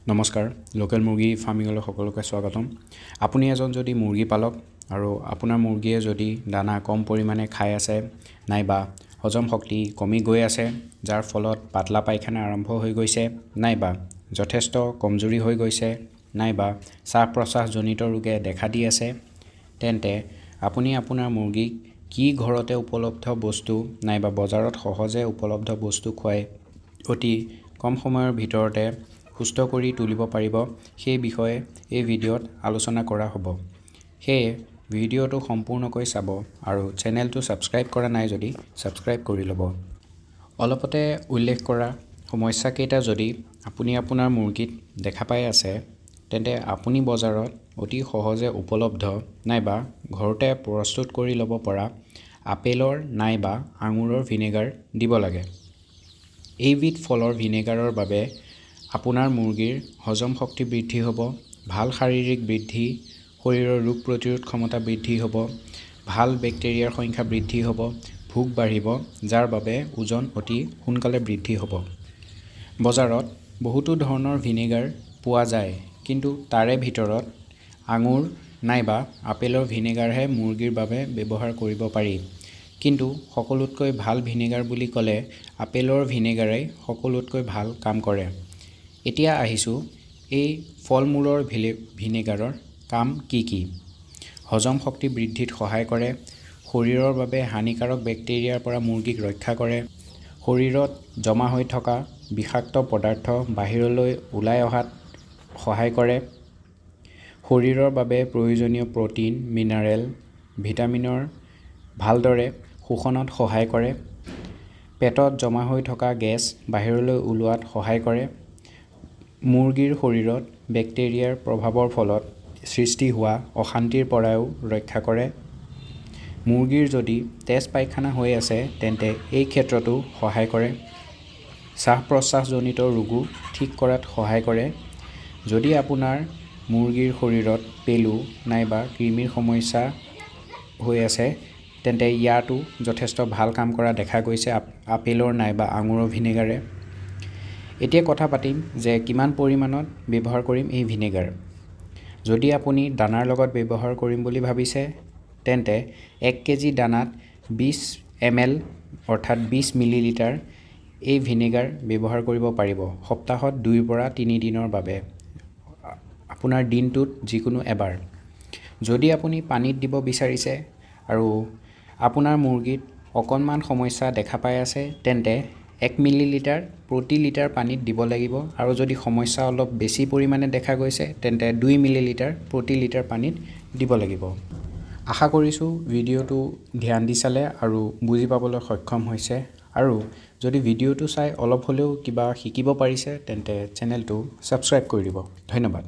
নমস্কাৰ, লোকেল মুৰ্গী ফাৰ্মিঙলৈ সকলোকে স্বাগতম। আপুনি এজন যদি মুৰ্গী পালক আৰু আপোনাৰ মুৰ্গীয়ে যদি দানা কম পৰিমাণে খাই আছে নাইবা হজম শক্তি কমি গৈ আছে, যাৰ ফলত পাতলা পায়খানা আৰম্ভ হৈ গৈছে, নাইবা যথেষ্ট কমজুৰি হৈ গৈছে, নাইবা শ্বাস প্ৰশ্বাসজনিত ৰোগে দেখা দি আছে, তেন্তে আপুনি আপোনাৰ মুৰ্গীক কি ঘৰতে উপলব্ধ বস্তু নাইবা বজাৰত সহজে উপলব্ধ বস্তু খুৱাই অতি কম সময়ৰ ভিতৰতে সুস্থ কৰি তুলিব পাৰিব, সেই বিষয়ে এই ভিডিঅ'ত আলোচনা কৰা হ'ব। সেয়ে ভিডিঅ'টো সম্পূৰ্ণকৈ চাব আৰু চেনেলটো ছাবস্ক্ৰাইব কৰা নাই যদি ছাবস্ক্ৰাইব কৰি ল'ব। অলপতে উল্লেখ কৰা সমস্যাকেইটা যদি আপুনি আপোনাৰ মুৰ্গীত দেখা পাই আছে, তেন্তে আপুনি বজাৰত অতি সহজে উপলব্ধ নাইবা ঘৰতে প্ৰস্তুত কৰি ল'ব পৰা আপেলৰ নাইবা আঙুৰৰ ভিনেগাৰ দিব লাগে। এইবিধ ফলৰ ভিনেগাৰৰ বাবে আপোনাৰ মুৰ্গীৰ হজম শক্তি বৃদ্ধি হ'ব, ভাল শাৰীৰিক বৃদ্ধি, শৰীৰৰ ৰোগ প্ৰতিৰোধ ক্ষমতা বৃদ্ধি হ'ব, ভাল বেক্টেৰিয়াৰ সংখ্যা বৃদ্ধি হ'ব, ভোক বাঢ়িব, যাৰ বাবে ওজন অতি সোনকালে বৃদ্ধি হ'ব। বজাৰত বহুতো ধৰণৰ ভিনেগাৰ পোৱা যায়, কিন্তু তাৰে ভিতৰত আঙুৰ নাইবা আপেলৰ ভিনেগাৰহে মুৰ্গীৰ বাবে ব্যৱহাৰ কৰিব পাৰি। কিন্তু সকলোতকৈ ভাল ভিনেগাৰ বুলি ক'লে আপেলৰ ভিনেগাৰেই সকলোতকৈ ভাল কাম কৰে। এতিয়া আহিছোঁ এই ফল মূলৰ ভিনেগাৰৰ কাম কি কি। হজম শক্তি বৃদ্ধিত সহায় কৰে, শৰীৰৰ বাবে হানিকাৰক বেক্টেৰিয়াৰ পৰা মুৰ্গীক ৰক্ষা কৰে, শৰীৰত জমা হৈ থকা বিষাক্ত পদাৰ্থ বাহিৰলৈ ওলাই অহাত সহায় কৰে, শৰীৰৰ বাবে প্ৰয়োজনীয় প্ৰ'টিন, মিনাৰেল, ভিটামিনৰ ভালদৰে শোষণত সহায় কৰে, পেটত জমা হৈ থকা গেছ বাহিৰলৈ ওলোৱাত সহায় কৰে, মুৰ্গীৰ শৰীৰত বেক্টেৰিয়াৰ প্ৰভাৱৰ ফলত সৃষ্টি হোৱা অশান্তিৰ পৰাও ৰক্ষা কৰে, মুৰ্গীৰ যদি তেজ পায়খানা হৈ আছে তেন্তে এই ক্ষেত্ৰতো সহায় কৰে, শ্বাস প্ৰশ্বাসজনিত ৰোগো ঠিক কৰাত সহায় কৰে। যদি আপোনাৰ মুৰ্গীৰ শৰীৰত পেলু নাইবা কৃমিৰ সমস্যা হৈ আছে, তেন্তে ইয়াতো যথেষ্ট ভাল কাম কৰা দেখা গৈছে আপেলৰ নাইবা আঙুৰৰ ভিনেগাৰে। এতিয়া কথা পাতিম যে কিমান পৰিমাণত ব্যৱহাৰ কৰিম এই ভিনেগাৰ। যদি আপুনি দানাৰ লগত ব্যৱহাৰ কৰিম বুলি ভাবিছে, তেন্তে 1 কেজি দানাত 20 এম এল অৰ্থাৎ 20 মিলিলিটাৰ এই ভিনেগাৰ ব্যৱহাৰ কৰিব পাৰিব সপ্তাহত 2ৰ পৰা 3 দিনৰ বাবে, আপোনাৰ দিনটোত যিকোনো এবাৰ। যদি আপুনি পানীত দিব বিচাৰিছে আৰু আপোনাৰ মুৰ্গীত অকণমান সমস্যা দেখা পাই আছে, তেন্তে 1 মিলিলিটাৰ প্ৰতি লিটাৰ পানীত দিব লাগিব আৰু যদি সমস্যা অলপ বেছি পৰিমাণে দেখা গৈছে, তেন্তে 2 মিলিলিটাৰ প্ৰতি লিটাৰ পানীত দিব লাগিব। আশা কৰিছোঁ ভিডিঅ'টো ধ্যান দি চালে আৰু বুজি পাবলৈ সক্ষম হৈছে আৰু যদি ভিডিঅ'টো চাই অলপ হ'লেও কিবা শিকিব পাৰিছে, তেন্তে চেনেলটো ছাবস্ক্ৰাইব কৰি দিব। ধন্যবাদ।